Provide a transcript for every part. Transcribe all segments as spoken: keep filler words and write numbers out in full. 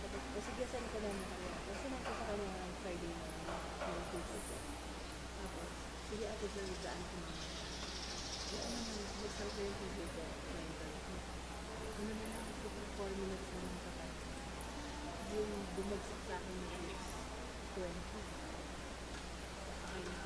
Tapos, o sige, send ko na yung kanya. Tapos, send ko sa kanya ng Friday na yun. Yung picture ko. Tapos, sige, ate, sir, daan ko na. Wala naman, nagsalta yung picture ko. Ano na lang, siguro four minutes na lang kapag yung bumagsak sa akin yung twenty. Okay na.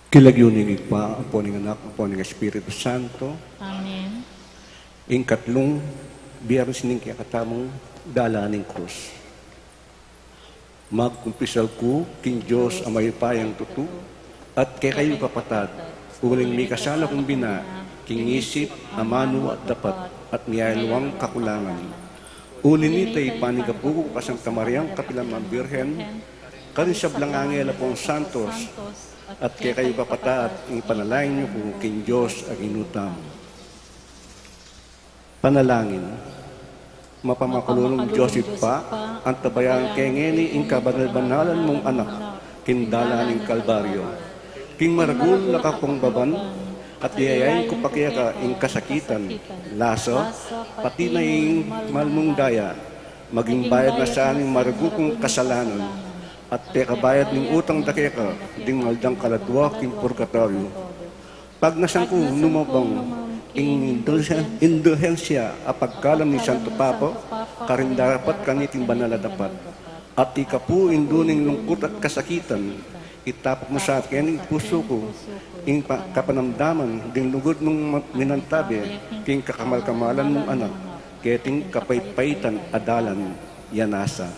King lagyu ning Ibpa, ampo ning Anak, ampo ning Espiritu Santo. Amen. Ing katlung Biernes ning kekatamung dalan ning krus. Magkumpisal ku king Dios a mayupayang tutu, at kekayu kapatad, uling mikasala kung bina, king isip, amanu at dapat, at miyaliwang kakulangan. Uli nita, ipanyawad ku kang Santa Mariang kapilan man Birhen, karing sablang anghel ampong santos, at kekayu kapatad, ipanalangin yu ku king Dios a Ginu tamu. Panalangin. Mapamakalulung Dios Ibpa, antabayanan ke ngeni ing kabanal-banalan mung Anak king dalan ning Kalbaryo. King maragul a kakumbaban, at iyayain ku pa keka ing kasakitan, lasa, pati na ing mal mung daya, maging bayad na sa ning maragul kung kasalanan, at pekabayad ning utang da keka ding mal dang kaladua king purgatoryo. Pagnasan ku nu mabang ing indulhen-, indulhensya a pagkalam ning Santo Papa, karing darapat kaniting banal a dapat. At ikapu ing duning lungkut at kasakitan, itapuk mu sa keni ing pusu ku, ing pa-, kapanamdaman ding lugud mung ma-, minantabe, king kakamal-kamalan mung Anak, keting kapait-paitan a dalan, ya nasa.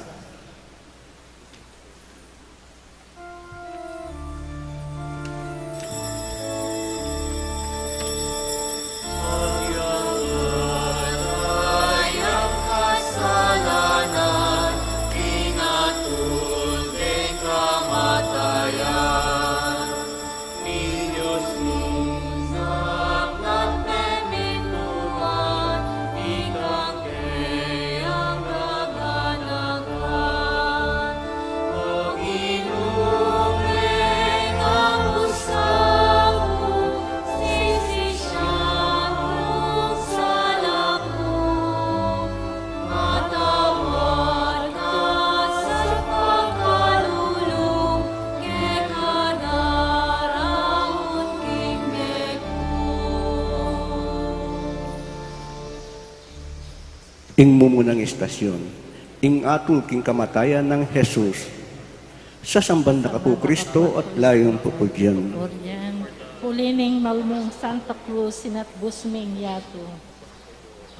Ing mumunang istasyon, ing atul king kamatayan nang Jesus. Sasamban da ka pu, Kristo, at layun pu ku dyan. Uli ning malmung Santa Cruz, inatbus mu ing yatu.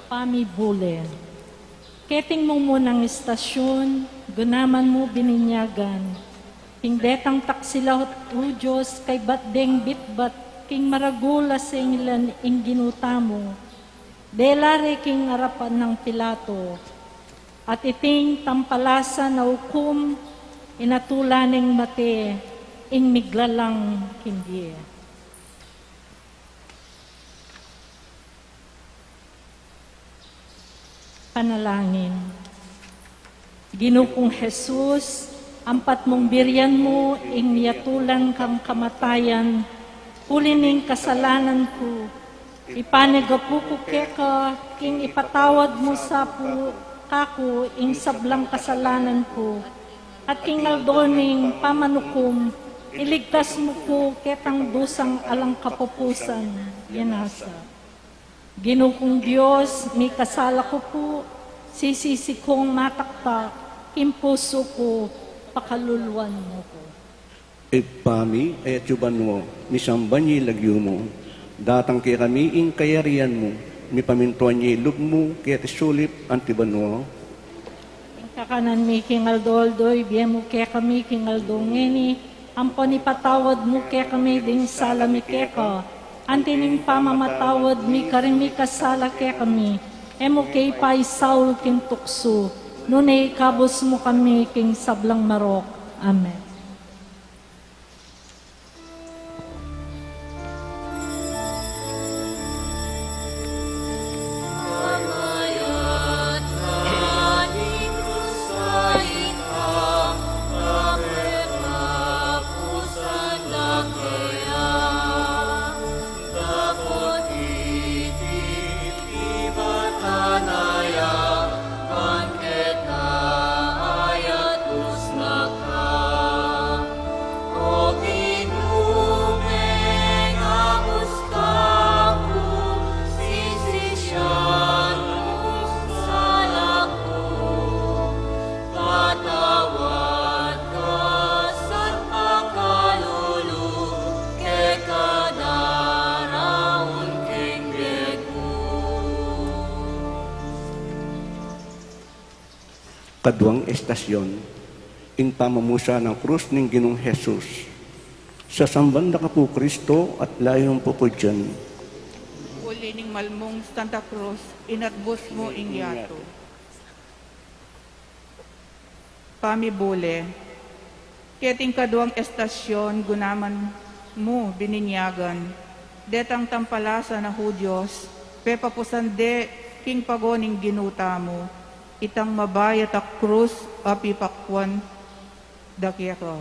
Pamibule. Keting mumunang istasyon, ganaman mu bininyagan king detang taksilaut, O Dios, kaybat deng bitbat king maragul a sengilan ing Ginu tamu, dela re king arapan nang Pilato, at iting tampalasan a ukum, inatula neng mate ing miglalang king bie. Panalangin. Ginu kung Jesus, ampat mung birian mu ing miyatulan kang kamatayan, uli ning kasalanan ku, ipanigapu ku keka king ipatawad mu sa pu kaku ing sablang kasalanan ku, at king aldo ning pamanukum, iligtas mu ku ketang dusang alang kapupusan. Yan nasa. Ginu kung Dios, mikasala ku pu, sisisi kung mataktak king pusu ku, pakaluluan mu ku. Ibpa mi, atsu ka banua, misamban ya ing lagyu mu, datang kekami ing kayarian mu, mipamintuan ya ing lub mu keti sulip anti banua. Ing kakanan mi king aldo-aldo, ibie mu kekami king aldo ngeni, ampon ipatawad mu kekami ding sala mi keka, anti ning pamamatawad mi karing mikasala kekami, e mu ke ipaisaul king tuksu, nune ikabus mu kami king sablang marok. Amen. Patawad ka sa pakalulu keka daraun king bie ku. Kaduang estasyon, ing pamamusa nang krus ning Ginung Jesus. Sasamban da ka pu, Kristo, at layun pu ku dyan. Uli ning malmung Santa Cruz, inatbus mu ing yatu. Pamibule. Keting kaduang estasyon, ganaman mu bininyagan detang tampalasan a Hudyos, pepapusan de king pago ning Ginu tamu itang mabayat a krus a pipakwan da keka.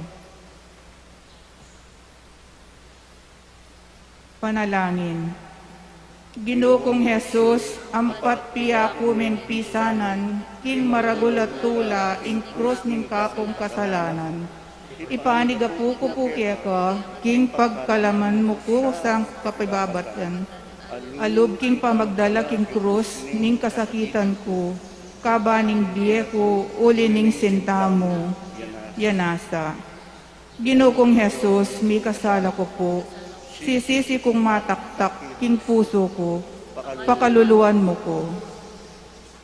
Panalangin. Ginu kung Jesus, ampat piyaku meng pisanan king maragul a tula ing krus ning kakung kasalanan, ipanigapu ku pu keka king pagkalaman mu ku sang kapibabatan, alub king pamagdala king krus ning kasakitan ku, kaban ning bie ku uli ning sinta mu. Yan nasa. Ginu kung Jesus, mikasala ku pu, sisisi kung mataktak king pusu ku, pakaluluan mu ku.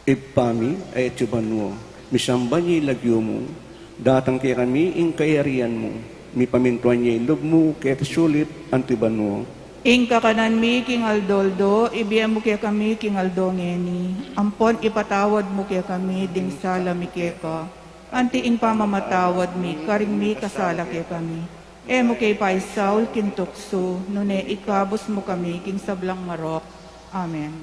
Ibpa mi, atsu ka banua, misamban ya ing lagyu mu, datang kekami ing kayarian mu, mipamintuan ya ing lub mu keti sulip anti banua. Ing kakanan mi king aldo-aldo, ibie mu kekami king aldo ngeni, ampon ipatawad mu kekami ding sala mi keka, anti ing pamamatawad mi karing mikasala kekami. E mu ke ipaisaul king tuksu, nune ikabus mu kami king sablang marok. Amen.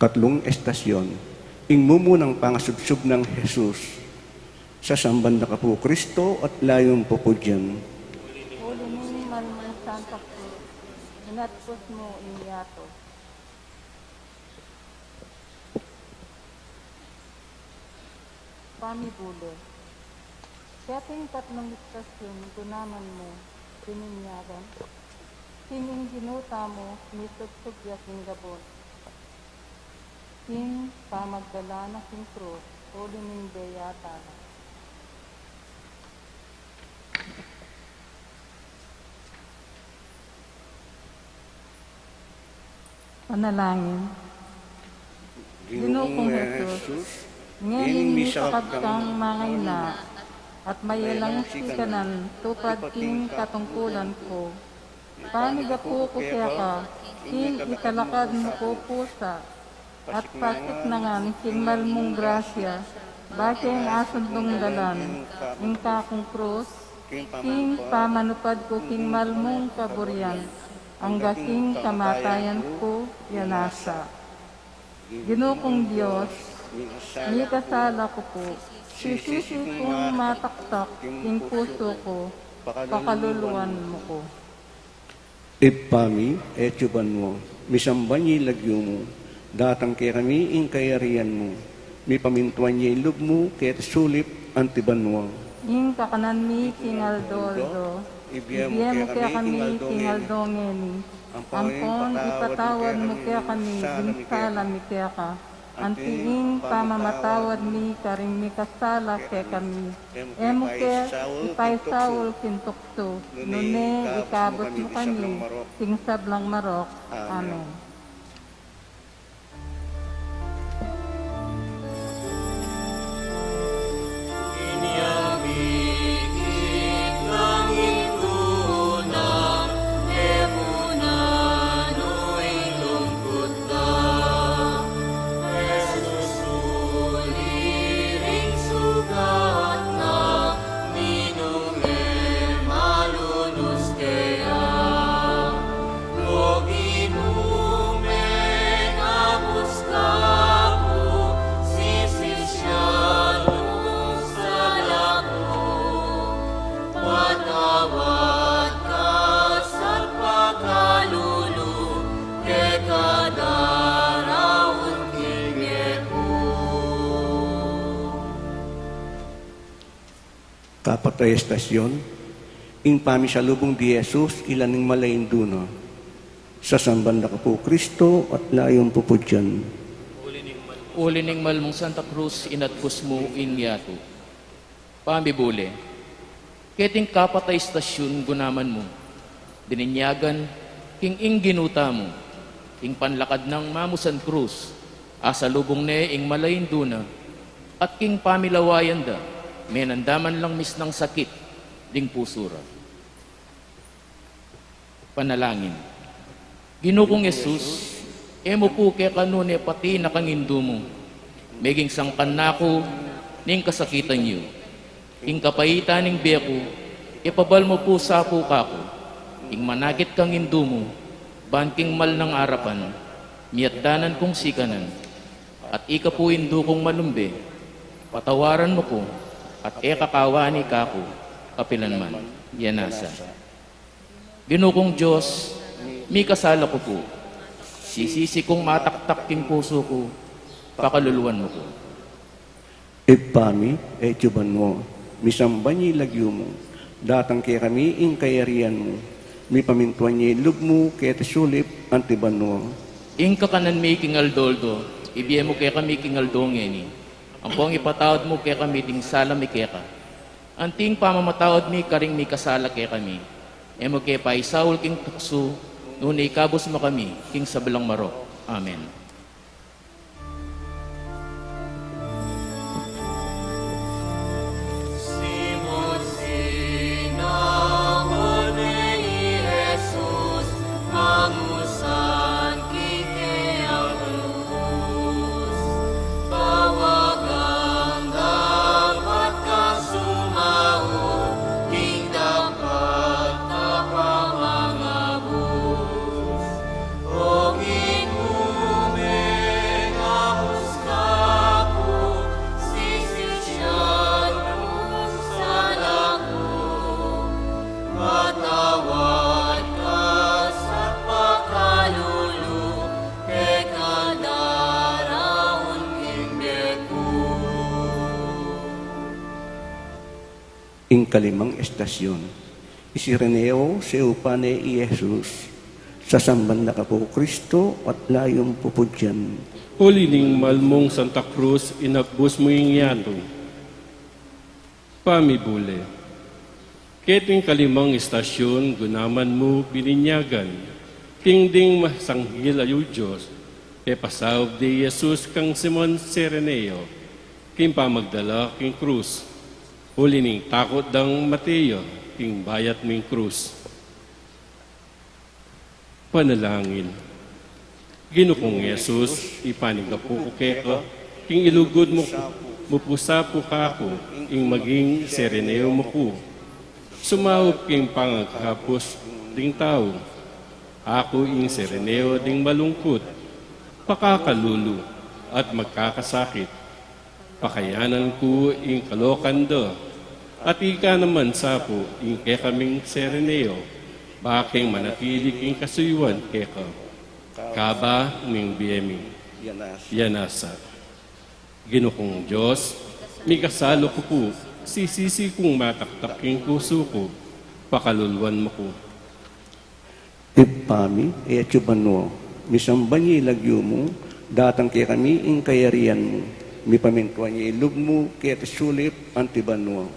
Katlung estasyon, ing mumunang pangasubsub nang Jesus. Sasamban da ka pu, Kristo, at layun pu pu dian. Uli ning mal mung Santa Cruz, inatpus mu ing yatu. Pamibule. Keting katlung istasyun, gunaman mu, bininyagan, king ing Ginu tamu, misubsub ya king gabun. King pamagdala na king krus, uli ning beyata na. Panalangin. Ginu kung Jesus, ngeni misakab kang mangaina, at mayalang sikanan tupad king katungkulan ku. Panigapu ku keka, king italakad mu ku pusa, at pasiknangan king mal mung grasya, bakeng asundung dalan ing kakung krus, king pamanupad ku king mal mung kaburian, angga king kamatayan ku, ya nasa. Ginu kung Dios, mikasala ku pu, sisisi kung mataktak ing pusu ku, pakaluluan mu ku. Ibpa mi, atsu ka banua, misamban ya ing lagyu mu, datang kekami ing kayarian mu, mipamintuan ya ing lub mu keti sulip anti banua. Ing kakanan mi king aldo-aldo, ibie mu kekami king aldo ngeni, ampon ipatawad mu kekami ding sala mi keka, anti ing pamamatawad mi karing mikasala kekami. E mu ke ipaisaul king tuksu, nune ikabus mu kami king sablang marok. Amen. Kapat a estasyon, ing pamisalubung di Jesus, ila ning mala indu na. Sasamban da ka pu, Kristo, at layun pu pu dian. Uli ning mal mung Santa Cruz, inatpus mu ing yatu. Pamibule. Keting kapat a istasyun, gunaman mu. Bininyagan, king ing Ginu tamu, king panlakad nang mamusan krus, asalubung ne ing mala indu na, at king pamilawayan da, menandaman lang misnang sakit ding pusu ra. Panalangin. Ginu kung Jesus, e mu pu kekanu ne pati na kang indu mu, meging sangkan na ku ning kasakitan yu. King kapaitan ning bie ku, ipabal mu pu sa pu kaku, ing manakit kang indu mu, ban king mal nang arapan, miatdanan kung sikanan, at ika pu indu kung manumbe, patawaran mu ku, at e ka kawani kaku, kapilan man, ya nasa. Ginu kung Dios, mikasala ku pu. Sisisi kung mataktak king pusu ku, pakaluluan mu ku. Ibpa mi, atsu ka banua, misamban ya ing lagyu mu, datang kekami ing kayarian mu, mipamintuan ya ing lub mu keti sulip anti banua. Ing kakanan mi king aldo-aldo, ibie mu kekami king aldo ngeni, ampong ipatawad mu kekami ding sala mi keka, anti ing pamamatawad mi karing mikasala kekami. E mu ke paisaul king tuksu, nune ikabus mu kami king sablang marok. Amen. Kalimang estasyon. I Sireneo, seupa ne i Jesus. Sasamban da ka pu, Kristo, at layum pupudyan. Uli ning mal mung Santa Cruz, inakbus mu ing yatu. Pamibule. Keting kalimang estasyon, gunaman mu bininyagan. King ding masanghil a Dios, pepasaub de i Jesus kang Simon Sireneo, king pamagdala king krus. Uli ning takut dang mate ya king bayat ning krus. Panalangin. Ginu kung Jesus, ipanyawad ku keka, king ilugud mu, mu pu sa pu kaku, ing maging Sireneo mu ku. Sumaup king pangagkapus ding tau. Aku ing Sireneo ding malungkut, pakakalulu, at magkakasakit. Pakayanan ku ing kalokan da, at ika naman sa pu ing kekaming Sireneo, ba keng manatili king kasuyuan keka. Kaba ning bie mi. Yanasa. Ginu kung Dios, mikasala ku pu, sisisi kung mataktak king pusu ku, pakaluluan mu ku. Ibpa mi, e atsu banua, misamban ya ing lagyu mu, datang kekami ing kayarian mu, mipamintuan ya ing lub mu, keti sulip anti banua.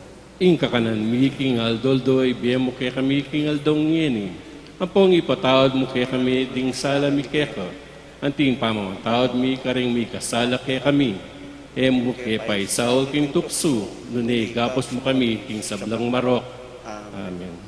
Ing kakanan mi king aldo-aldo ibie mu kekami king aldo ngeni, ampong ipatawad mu kekami ding sala mi keka, anti ing pamamatawad mi karing mikasala kekami. E mu ke paisaul king tuksu, nune ikabus mu kami king sablang marok. Amen.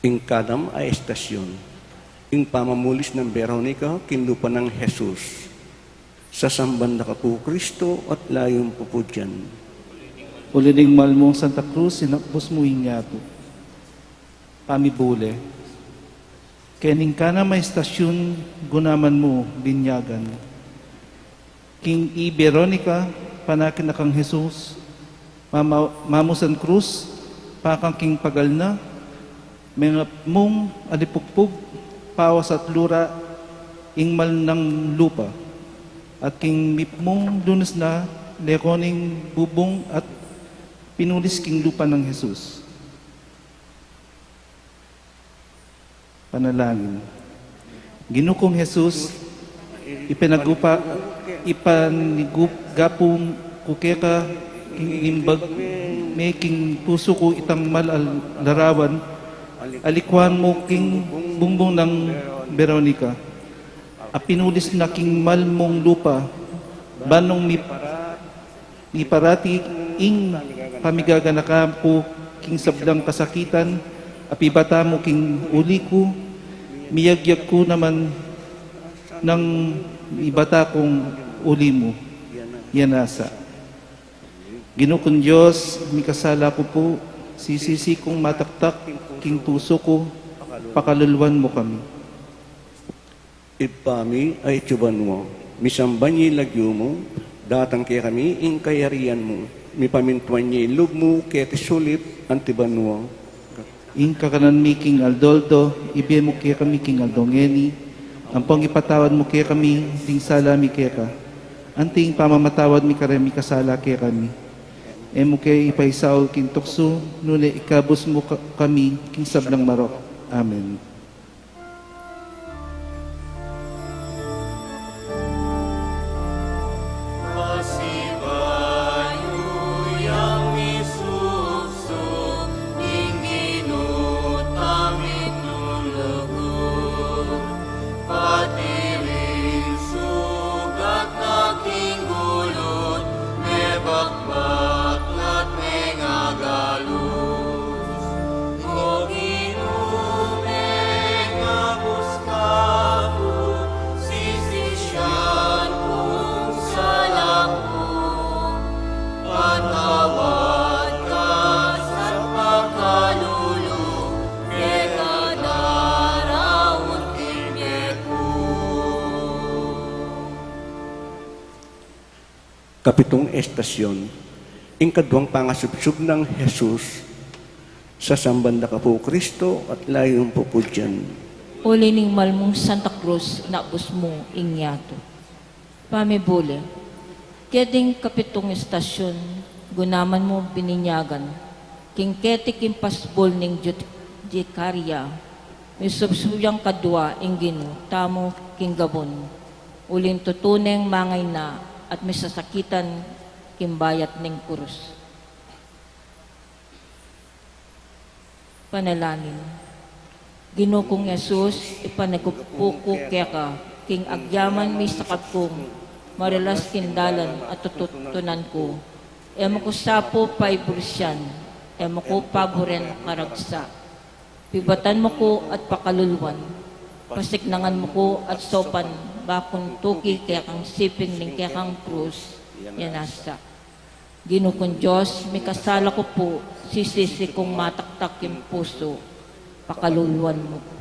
Ing kanam a estasyon, ing pamamulis nang Veronica king lupa nang Jesus. Sasamban da ka pu, Kristo, at layum pupudyan. Uli ning mal mung Santa Cruz, inakbus mu ing yatu. Pamibule. Kening kanam a estasyon, gunaman mu binyagan. King i Veronica, panakin na kang Jesus, mama-, mamusan krus, pakang king pagal na, mengap mung alipukpuk, pawas at lura, ing mal nang lupa. At king mipmung Lunes na, leko ning bubung at pinulis king lupa nang Jesus. Panalangin. Ginu kung Jesus, ipanagupa, ipanigup gapu ku keka, king imbag me king pusu ku itang mal a larawan, alikuan mu king bungbung nang Veronica. A pinulis na king mal mung lupa, banung mi Iparati ing pamigaganaka ku king sablang kasakitan, a pibata mu king uli ku, miyagyag ku naman nang ibata kung uli mu. Yanasa. Ginu kung Dios, mikasala ku pu, sisisi kung mataktak king pusu ku, pakaluluan mu kami. Ibpa mi, atsu ka banua, misamban ya ing lagyu mu, datang kekami ing kayarian mu, mipamintuan ya ing lub mu keti sulip anti banua. Ing kakanan mi king aldo-aldo, ibie mu kekami king aldo ngeni, ampong ipatawad mu kekami ding sala mi keka, anti ing pamamatawad mi kareng mikasala kekami. E mu ke ipaisaul king tuksu, nune ikabus mu ka-, kami king sablang marok. Amen. Pitung estasyon. Ing kaduang pangasubsub nang Jesus. Sasamban da ka pu, Kristo, at layun pu pu dian. Uli ning mal mung Santa Cruz, inatbus mu ing yatu. Pamibule. Keting kapitung estasyun, gunaman mu bininyagan king keti king pasbul ning Jud-, Judikaria, misubsub yang kadua ing Ginu tamu king gabun, uling tutu neng mangaina at misasakitan king bayat ning kurus. Panalangin. Ginu kung Jesus, ipanagpuku keka king agyaman mi sakap kung maralas king dalan a tututunan ku. E mu ku sa pu paiburusian, e mu ku paburen karagsa. Pibatan mu ku at pakaluluan, pasiknangan mu ku at saupan bakung tuki kekang siping ning kekang krus, ya nasa. Ginu kung Dios, mikasala ku pu, sisisi kung mataktak ing pusu, pakaluluan mu ku.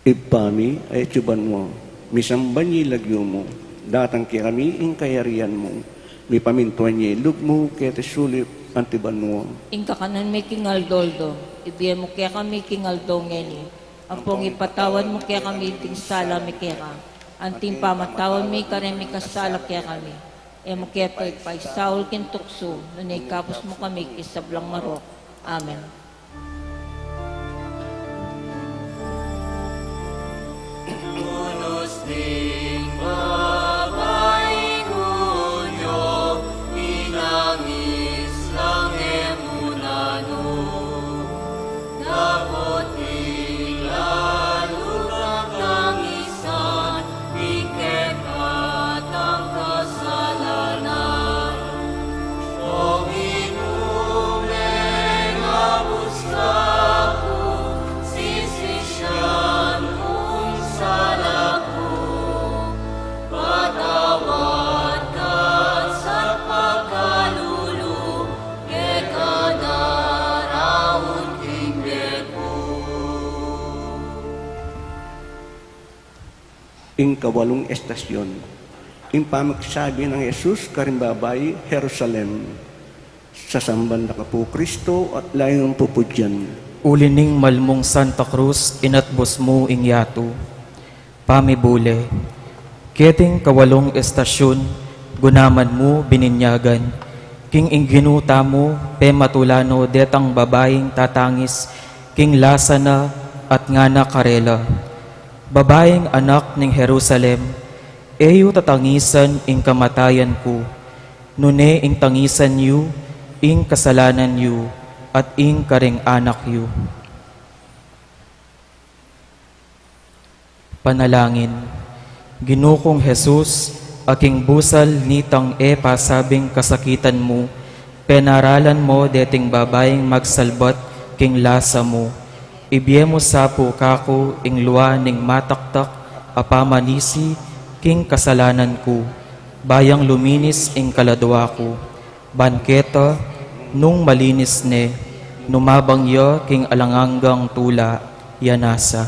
Ibpa mi, atsu ka banua, misamban ya ing lagyu mu, datang kekami ing kayarian mu, mipamintuan ya ing lub mu keti sulip anti banua. Ing kakanan mi king aldo-aldo, ibie mu kekami king aldo ngeni, ampong ipatawad mu kekami ding sala mi keka, anti ing pamatawad mi kareng mikasala kekami. E mu ke paisaul king tuksu, nune ikabus mu kami king sablang marok. Amen. Bunus ding babaing unyo, inangis lang e mu nanu. Dapot ing lalu nang tangisan, ing kekatang kasalanan. O Ginu, mengabus ka ku, sisisian kung sala ku, patawad ka sa pakalulu, keka daraun king bie ku. Ing kawalung estasyon. Ing pamagsabi nang Jesus karing babai Jerusalem, sasamban da ka pu Kristo at layun pu pu dian. Uli ning mal mung Santa Cruz, inatbus mu ing yatu. Pamibule. Keting kawalung estasyun, gunaman mu bininyagan king ing Ginu tamu, pematula no detang babaing tatangis king lasa na at ngana karela, Babaing anak ning Jerusalem, e yu tatangisan ing kamatayan ku, nune ing tangisan yu ing kasalanan yu at ing karing anak yu. Panalangin. Ginu kung Jesus, a king busal nitang e pasabing kasakitan mu, penaralan mu deting babaing magsalbat king lasa mu. Ibie mu sa pu kaku ing lua ning mataktak a pamanisi king kasalanan ku, ba yang luminis ing kaladua ku. Ban keta, nung malinis ne, numabang ya king alang anggang tula, ya nasa.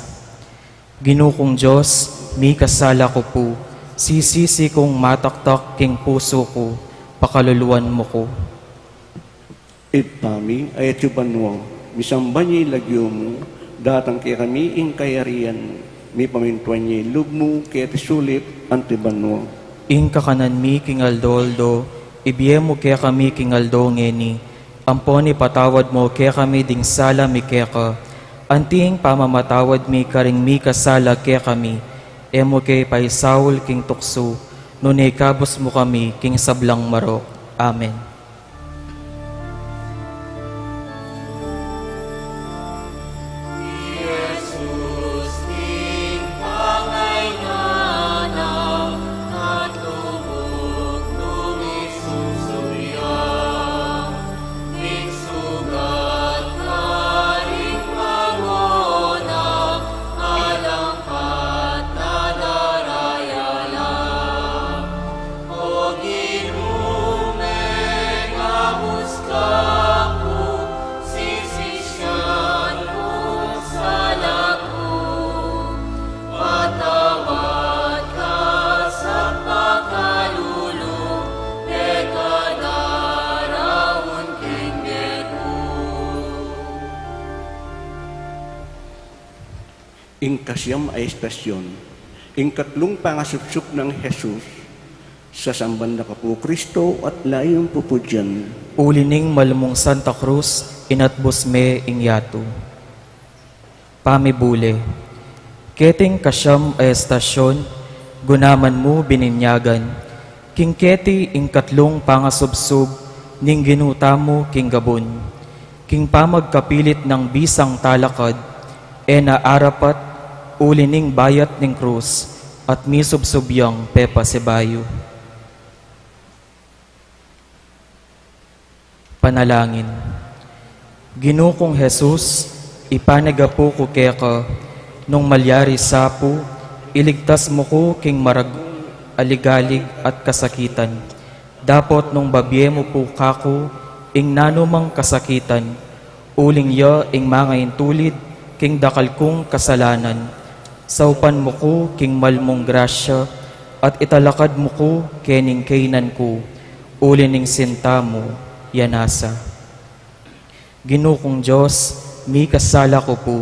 Ginu kung Dios, mikasala ku pu, sisisi kung mataktak king pusu ku, pakaluluan mu ku. Ibpa mi, a atsu ka banua, misamban ya ing lagyu mu, datang kekami ing kayarian mu, mipamintuan ya ing lub mu keti sulip anti banua. Ing kakanan mi king aldo-aldo, ibie mu kekami king aldo ngeni, ampon ipatawad mu kekami ding sala mi keka, anti ing pamamatawad mi karing mikasala kekami, e mu ke paisaul king tuksu, nune ikabus mu kami king sablang marok. Amen. Ing kasiam a estasyon, ing katlung pangasubsub nang Jesus, sasamban da ka pu Kristo at layun pupudyan. Uli ning mal mung Santa Cruz, inatbus me ing yatu. Pamibule. Keting kasiam a estasyon, gunaman mu bininyagan, king keti ing katlung pangasubsub ning Ginu tamu king gabun. King pamagkapilit nang bisang talakad, e na arapat uli ning bayat ning krus, at misubsub yang pepasibayu. Panalangin. Ginu kung Jesus, ipanigapu ku keka, nung malyari sa pu, iligtas mu ku king maragul a ligalig at kasakitan. Dapot nung babie mu pu kaku ing nanumang kasakitan, uling ya ing mangaintulid king dakal kung kasalanan, saupan mu ku king mal mung grasya, at italakad mu ku kening kainan ku, uli ning sinta mu, ya nasa. Ginu kung Dios, mikasala ku pu,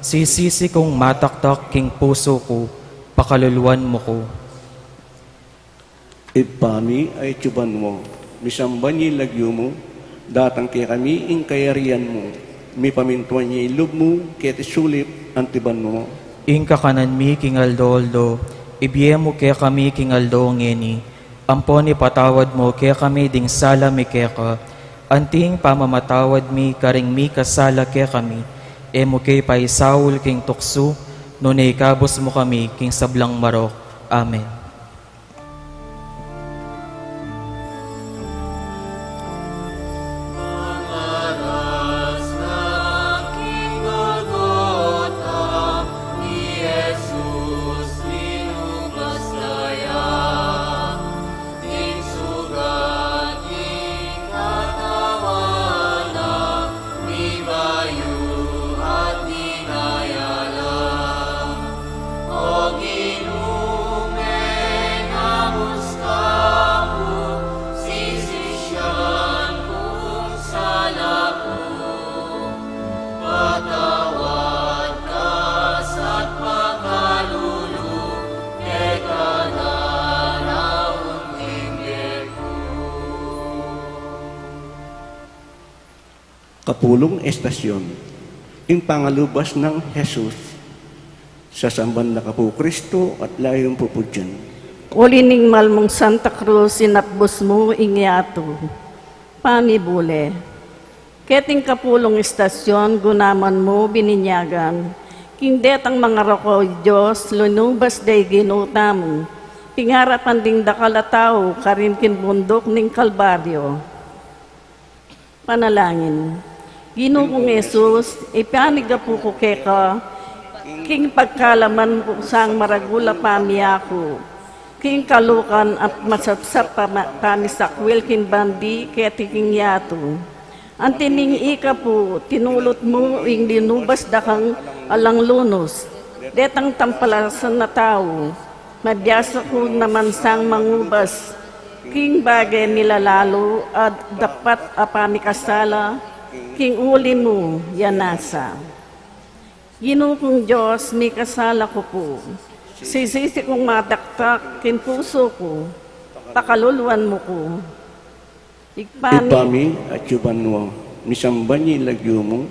sisisi kung mataktak king pusu ku, pakaluluan mu ku. Ibpa mi, atsu ka banua, misamban ya ing lagyu mu, datang kekami ing kayarian mu, mipamintuan ya ing lub mu, keti sulip anti banua. Ing kakanan mi king aldo-aldo, ibie mu kekami king aldo ngeni, ampon ipatawad mu kekami ding sala mi keka, anti ing pamamatawad mi karing mikasala kekami, e mu ke paisaul king tuksu, nune ikabus mu kami king sablang marok. Amen. Kapulung estasyon, ing pangalubas nang Jesus, sasamban da ka pu Kristo at layun pupudyan. Uli ning mal mung Santa Cruz, inatbus mu ing yatu. Pamibule. Keting kapulung estasyon, gunaman mu bininyagan, king detang mangarako Dios, linubas da ing Ginu tamu, king arapan ding dakal a tau, karin king bunduk ning Kalbaryo. Panalangin. Ginu kung Jesus, ipanigapu ku keka, king pagkalaman mu sang maragul a pamiyaku, king kalukan at masapsap a ma-, pamisakwil king bandi keti king yatu. Anti ning ika pu, tinulut mu ing linubas da kang alang lunus, detang tampalasan a tau, mabiasa ku naman sang mangubas, king bage milalalu at dapat a pamikasala, king uli mu, ya nasa. Ginu kung Dios, mikasala ku pu. Sisisi kung mataktak king pusu ku, pakaluluan mu ku. Ibpa mi, Ibpa mi, atsu ka banua, misamban ya ing lagyu mu,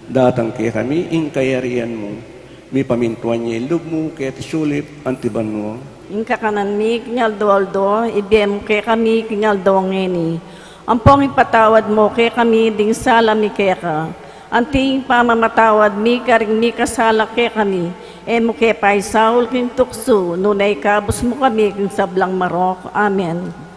datang kekami ing kayarian mu, mipamintuan ya ing lub mu keti sulip anti banua. Ing kakanan mi king aldo-aldo, ibie mu kekami king aldo ngeni. Ampon ipatawad mu kekami ding sala mi keka, anti ing pamamatawad mi karing mikasala kekami. E mu ke paisaul king tuksu, nune ikabus mu kami king sablang marok. Amen.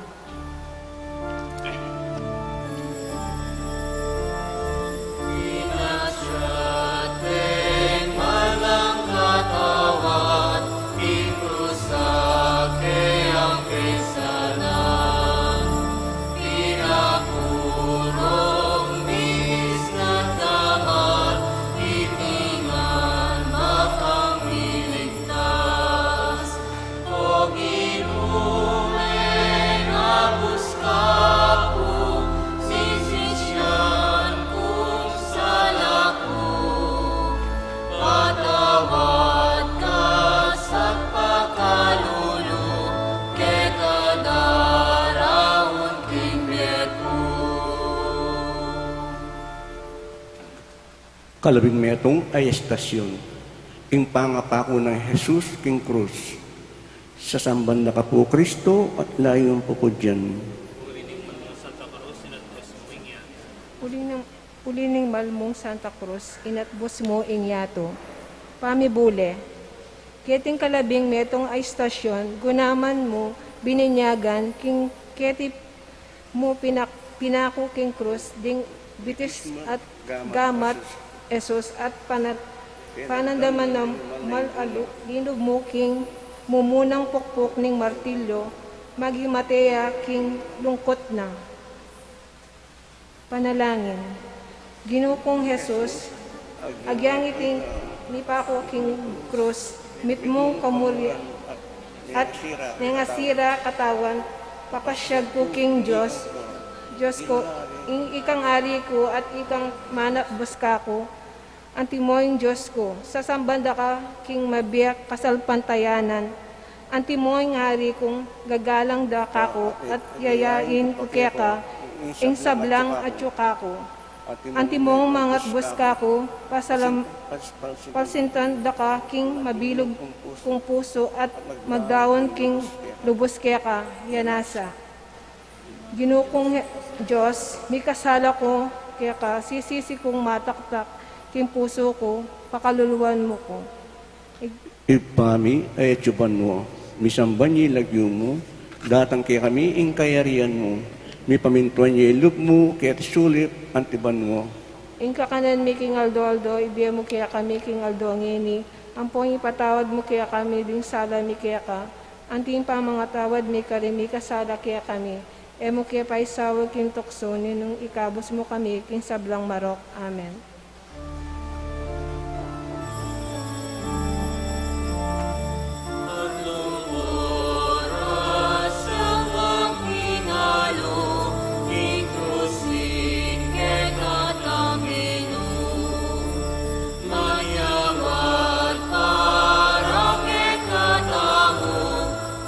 Kalabing metung a estasyun, ing pangapaku nang Jesus king krus. Sasamban da ka pu, Kristo, at layun pu ku dian. Uli ning, uli ning malmung Santa Cruz, inatbus mu ing yatu. Pamibule. Keting kalabing metung a estasyun, gunaman mu bininyagan king keti mu pinak-, pinaku king krus ding bitis at gamat, Jesus, at panat-, panandaman na mal-alu, linub mu king mumunang pukpuk ning martilyo, maging mate ya king lungkut na. Panalangin. Ginu kung Jesus, agyang iting mipaku king krus, mitmung kamuri at mengasira katawan, papasyag ku king Dios, Dios ku, ing ikang ari ku at ikang manatbus kaku, antimo ing Dios ku, sasamban da ka king mabiyak kasalpantayanan, antimo ing ari kung gagalang da kaku at yayain ku keka ing sablang atyu kaku. Antimong mangatbus kaku, pasalam-, palsintan da ka king mabilug kung pusu at magdaun king lubus keka, ya nasa. Ginu kung He-, Dios, mikasala ku keka, sisisi kung mataktak king pusu ku, pakaluluan mu ku. Ig- Ibpa mi, atsu ka banua, misamban ya ing lagyu mu, datang kekami ing kayarian mu, mipamintuan ya ing lub mu keti sulip anti banua. Ing kakanan mi king aldo-aldo, ibie mu kekami king aldo ngeni, ampong ipatawad mu kekami ding sala mi keka, anti ing pamangatawad mi karing mikasala kekami. E mu ke paisaul king tuksu, nune ikabus mu kami king sablang marok. Amen.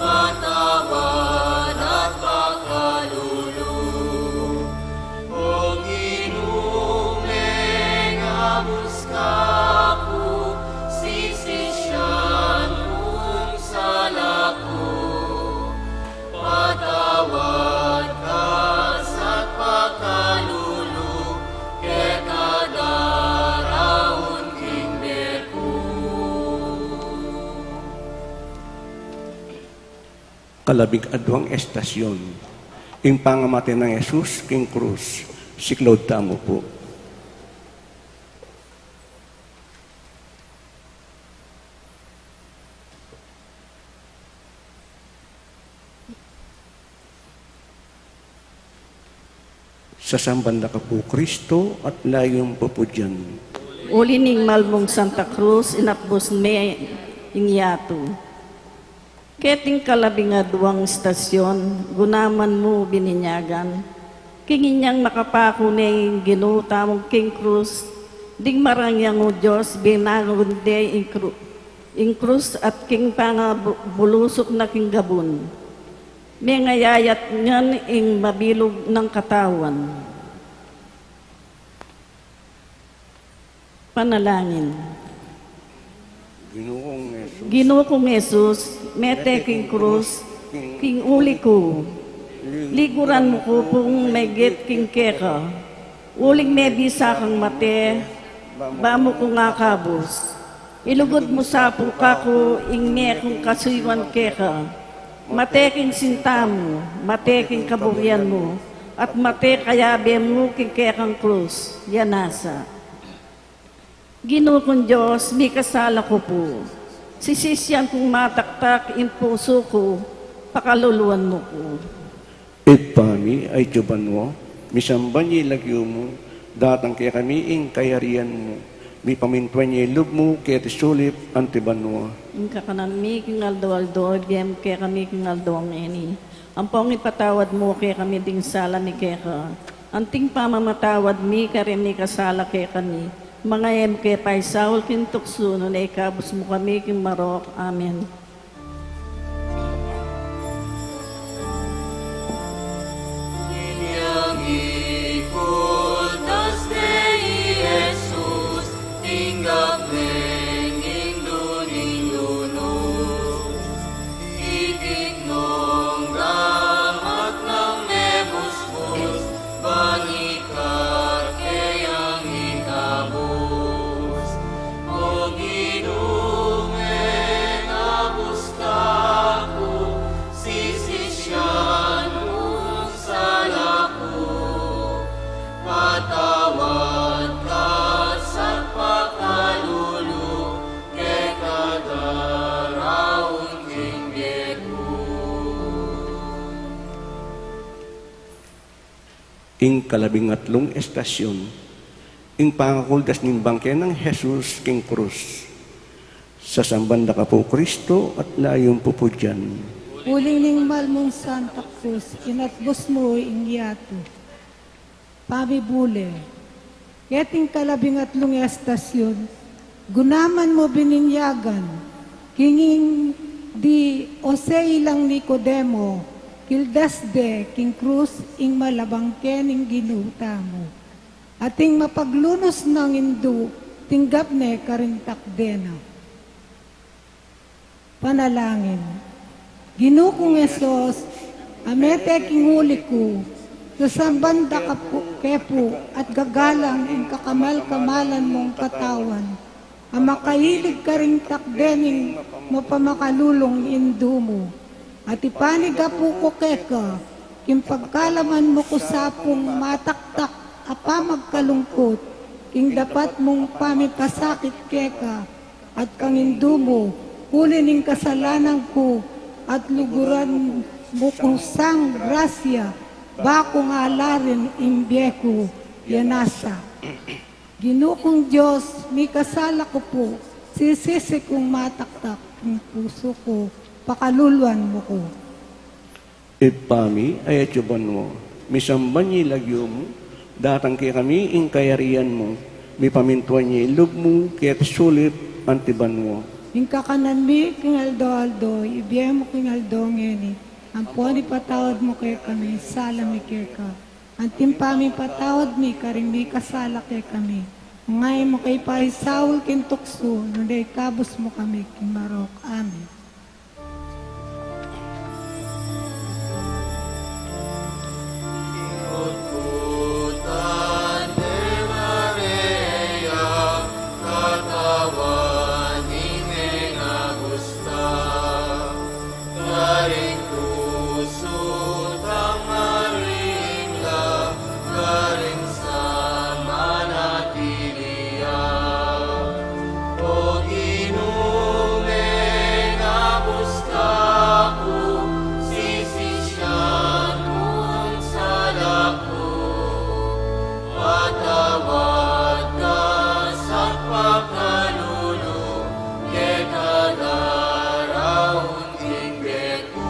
Patawad at pakalulu. O Ginu, mengabus ka pu, sisisian kung sala ku. Patawad ka sa pakalulu, keka daraun king bie ku. Kalabing aduang estasyun, ing pangamate nang Jesus king krus. Siklaud tamu pu. Sasamban da ka pu, Kristo, at layun pu ku dian. Uli ning malmung Santa Cruz, inatbus me ing yatu. Keting kalabing aduang estasyun, gunaman mu bininyagan, king inyang makapaku ne ing Ginu tamu king krus, ding marang yang o Dios, binagun de ing kru-, ing krus at king pangabu-, bulusuk na king gabun. Mengayayat ngan ing mabilug nang katawan. Panalangin. Ginu kung Jesus, Ginu kung Jesus, mete king krus, king uli ku. Liguran mu ku pung megit king keka. Uling mebisa kang mate, ba mu kung akabus. Ilugud mu sa pu kaku ing mie kung kasuyuan keka. Mate king sinta mu, mate king kaburian mu, at mate kayabe mu king kekang krus. Ya nasa. Ginu kung Dios, mikasala ku pu. Sisisian kung mataktak ing pusu ku, pakaluluan mu ku. Ibpa mi, atsu ka banua, misamban ya ing lagyu mu, datang kekami ing kayarian mu, mipamintuan ya ing lub mu keti sulip anti banua. Ing kakanan mi king aldo-aldo, ibie mu kekami king aldo ngeni. Ampong ipatawad mu kekami ding sala mi keka, anting pamamatawad mi karing mikasala kekami. Manga e mu ke paisaul king tuksu, nune ikabus mu kami king marok. Amen. Inyang ikultas ne i Jesus, Ing kalabing atlung estasyon, ing pangakuldas ning bangke nang Jesus king krus. Sasamban da ka pu, Kristo, at layun pu pu dian. Uling ning mal mung Santa Cruz, inatbus mu ing yatu. Pamibule. Keting kalabing atlung estasyon, gunaman mu bininyagan king ing di Jose ilang Nicodemo, kildas de king krus ing mal a bangke ning Ginu tamu. At ing mapaglunus nang indu, tinggap ne karing takde na. Panalangin. Ginu kung Jesus, a mete king uli ku, sasamban da ka pu, ke pu, at gagalang ing kakamal-kamalan mung katawan, a makailig karing takde ning mapamakalulung Indu mu. At ipanigapu ku keka, king pagkalaman mu ku sa pung mataktak a pamagkalungkut, king dapat mung pamipasakit keka, at kang Indu mu, uli ning kasalanan ku, at luguran mu ku sang grasya, ba kung alarin ing bie ku, ya nasa. Ginu kung Dios, mikasala ku pu, sisisi kung mataktak ing pusu ku, pakaluluan mu ku. Ibpa mi, a atsu banua, misamban ya ing lagyu mu, datang kekami ing kayarian mu, mipamintuan ya ing lub mu, keti sulip anti banua. Ing kakanan mi king aldo-aldo, ibie mu king aldo ngeni, ampon ipatawad mu kekami ing sala mi keka, anti ing pamipatawad mi karing mikasala kekami. Manga e mu ke paisaul king tuksu, nune ikabus mu kami king marok. Amen. O Ginu, mengabus ka ku, sisisian mu ing sala ku, patawad ka sa pakalulu, keka daraun ing bie ku.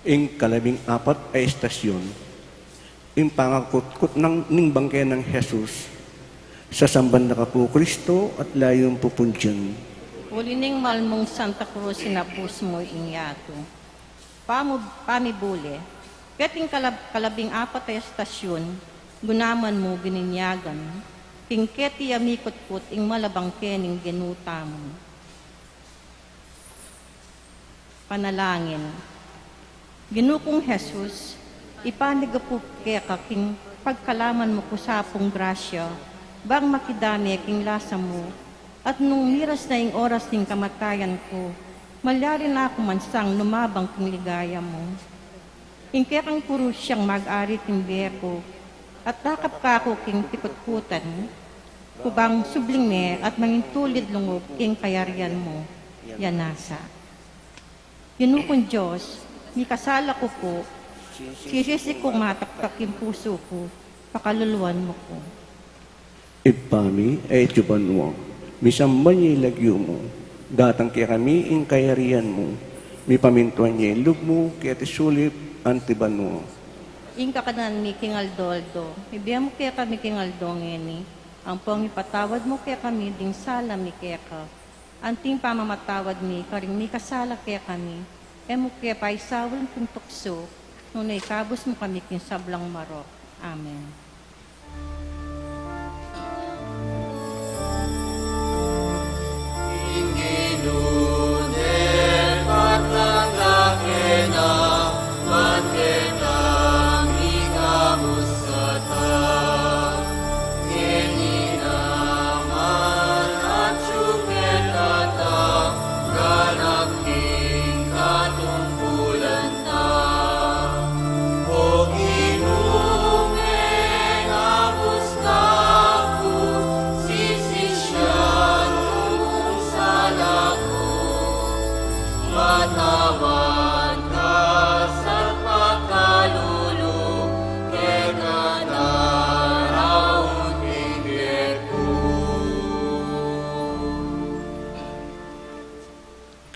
Ing kalabing apat a estasyon, ing pangakutkut nang ning bangke nang Jesus, sasamban da ka pu Kristo at layun pu pun dian. Uli ning mal mung Santa Cruz, inatbus mu ing yatu. Pamu-, pamibule. Keting kalab-, kalabing apat a estasyun, gunaman mu bininyagan, king keti a mikutkut ing mal a bangke ning Ginu tamu. Panalangin. Ginu kung Jesus, ipanigapu ku keka king pagkalaman mu ku sa pung grasya, bang makidame king lasa mu, at nung miras na ing oras ning kamatayan ku, malyari na ku man sang lumabang king ligaya mu. Ing kekang kurus yang mag-ari king bie ku, at dakap ka ku king pikutkutan, ku bang subling me at mangintulid lungub king kayarian mu, ya nasa. Ginu kung Dios, mikasala ku pu, sisisi kung mataktak ing pusu ku, pakaluluan mu ku. Ibpa mi, a atsu banua, misamban ya ing lagyu mu, datang kekami ing kayarian mu, mipamintuan ya ing lub mu, keti sulip anti banua. Ing kakanan mi king aldo-aldo, ibie mu kekami king aldo ngeni, ampon ipatawad mu kekami ding sala mi keka, anti ing pamamatawad mi karing mikasala kekami, e mu ke paisaul king tuksu, nune ikabus mu kami king sablang marok. Amen.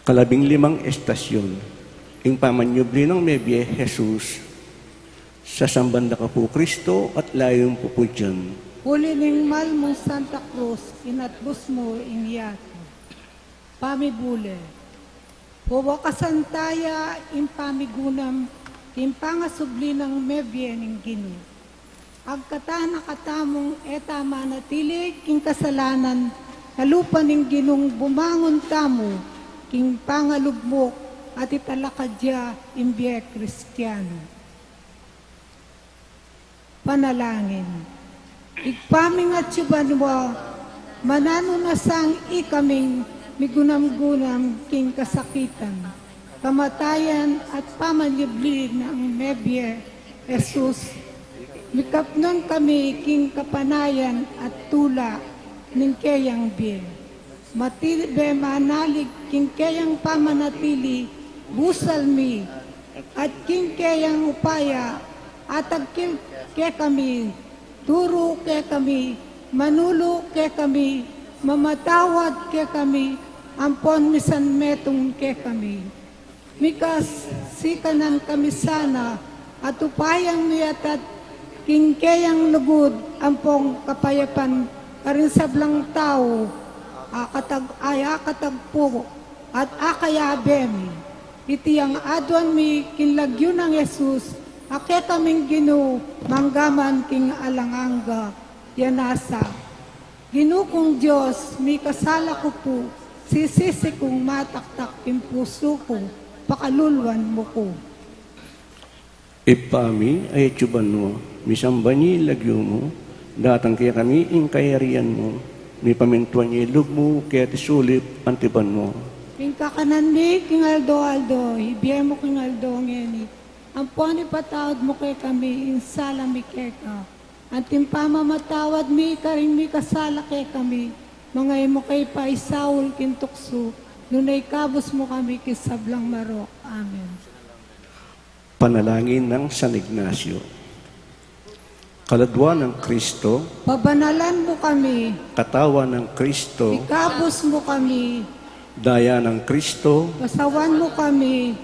Kalabing limang estasyon. Ing pamanyubli nang mebie Jesus. Sasamban da ka pu, Kristo, at layun pu pu dyan. Uli ning mal mung Santa Cruz, inatbus mu ing yatu. Pamibule. Wawakasan taya ing pamigunam king pangasubli nang mebie ning Ginu. Agkatan na katamung e ta manatili king kasalanan, kalupa ning Ginung bumangun tamu king pangalugmuk at italakad ya ing bie Kristiano. Panalangin. Ibpa ming atsu banua, mananu na sang ikaming migunam-gunam king kasakitan, kamatayan at pamanyubli nang mebie Jesus, mikapnun kami king kapanayan at tula ning keyang bie. Matili be manalig king keyang pamanatili, busal mi, at king keyang upaya, atag ke-, kekami, turu kekami, manulu kekami, mamatawad kekami, ampon misan metung kekami. Mikas, sikanan kami sana, at upayang miatat king keyang lugud ampong kapayapan karing sablang tau, akatag-, ay akatagpu at akayabe mi. Iti ing aduan mi king lagyu nang Jesus, a kekaming Ginu, manggaman king alang angga. Yan nasa. Ginu kung Dios, mikasala ku pu, sisisi kung mataktak king pusu ku, pakaluluan mu ku. Ibpa mi, atsu ka banua, misamban ya ing lagyu mu, datang kekami ing kayarian mu, mipamintuan ya ing lub mu keti sulip anti banua. Ing kakanan mi king aldo-aldo, ibie mu king aldo ngeni, ampon ipatawad mu kekami ing sala mi keka, anti ing pamamatawad mi karing mikasala kekami, manga e mu ke paisaul king tuksu, nune ikabus mu kami king sablang marok. Amen. Panalangin nang San Ignacio. Kaladua nang Kristo. Pabanalan mu kami. Katawan nang Kristo. Ikabus mu kami. Daya nang Kristo. Pasawan mu kami.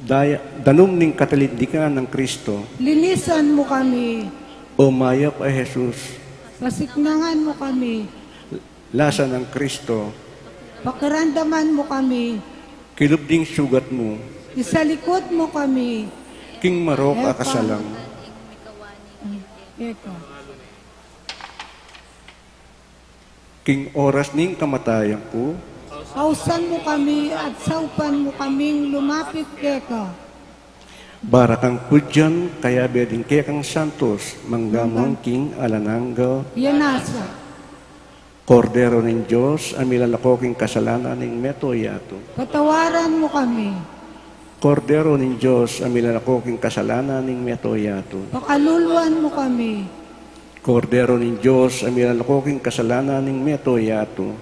Daya, danum ning katalindikan nang Kristo. Linisan mu kami. O mayap a Jesus. Pasiknangan mu kami. Lasa nang Kristo. Pakiramdaman mu kami. Kilub ding sugat mu. Isalikut mu kami. King marok a kasalang. Eka. King oras ning kamatayan ku. Ausan mu kami at saupan mu kaming lumapit keka. Barakang pudyan, kayabe ding kekang santos, manggaman king alang angga. Yan nasa. Kordero ning Dios, a milalako king kasalanan ning meto yatu. Patawaran mu kami. Kordero ning Dios, a milalako king kasalanan ning meto yatu. Pakaluluan mu kami. Kordero ning Dios, a milalako king kasalanan ning meto yatu.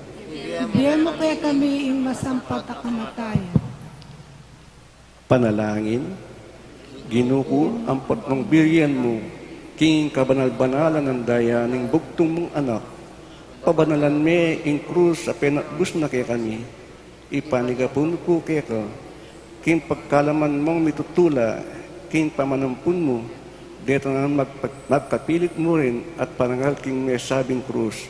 Ibie mu kekami ing masampat a kamatayan. Panalangin. Ginu ku, ampon mung birian mu king kabanal-banalan a daya ning bugtung mung Anak, pabanalan me ing krus a penatbus na kekami. Ipanigapun ku keka, king pagkalaman mung mitutula king pamanampun mu, deta nang magpa-, magkapilit mu rin at parangal king mesabing krus.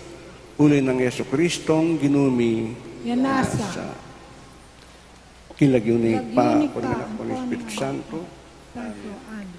Uli nang Jesucristong Ginu mi. Yan nasa. King lagyu ning Ibpa, king lagyu ning Ibpa, king lagyu ning Anak, king Espiritu Santo. Santo. Amen.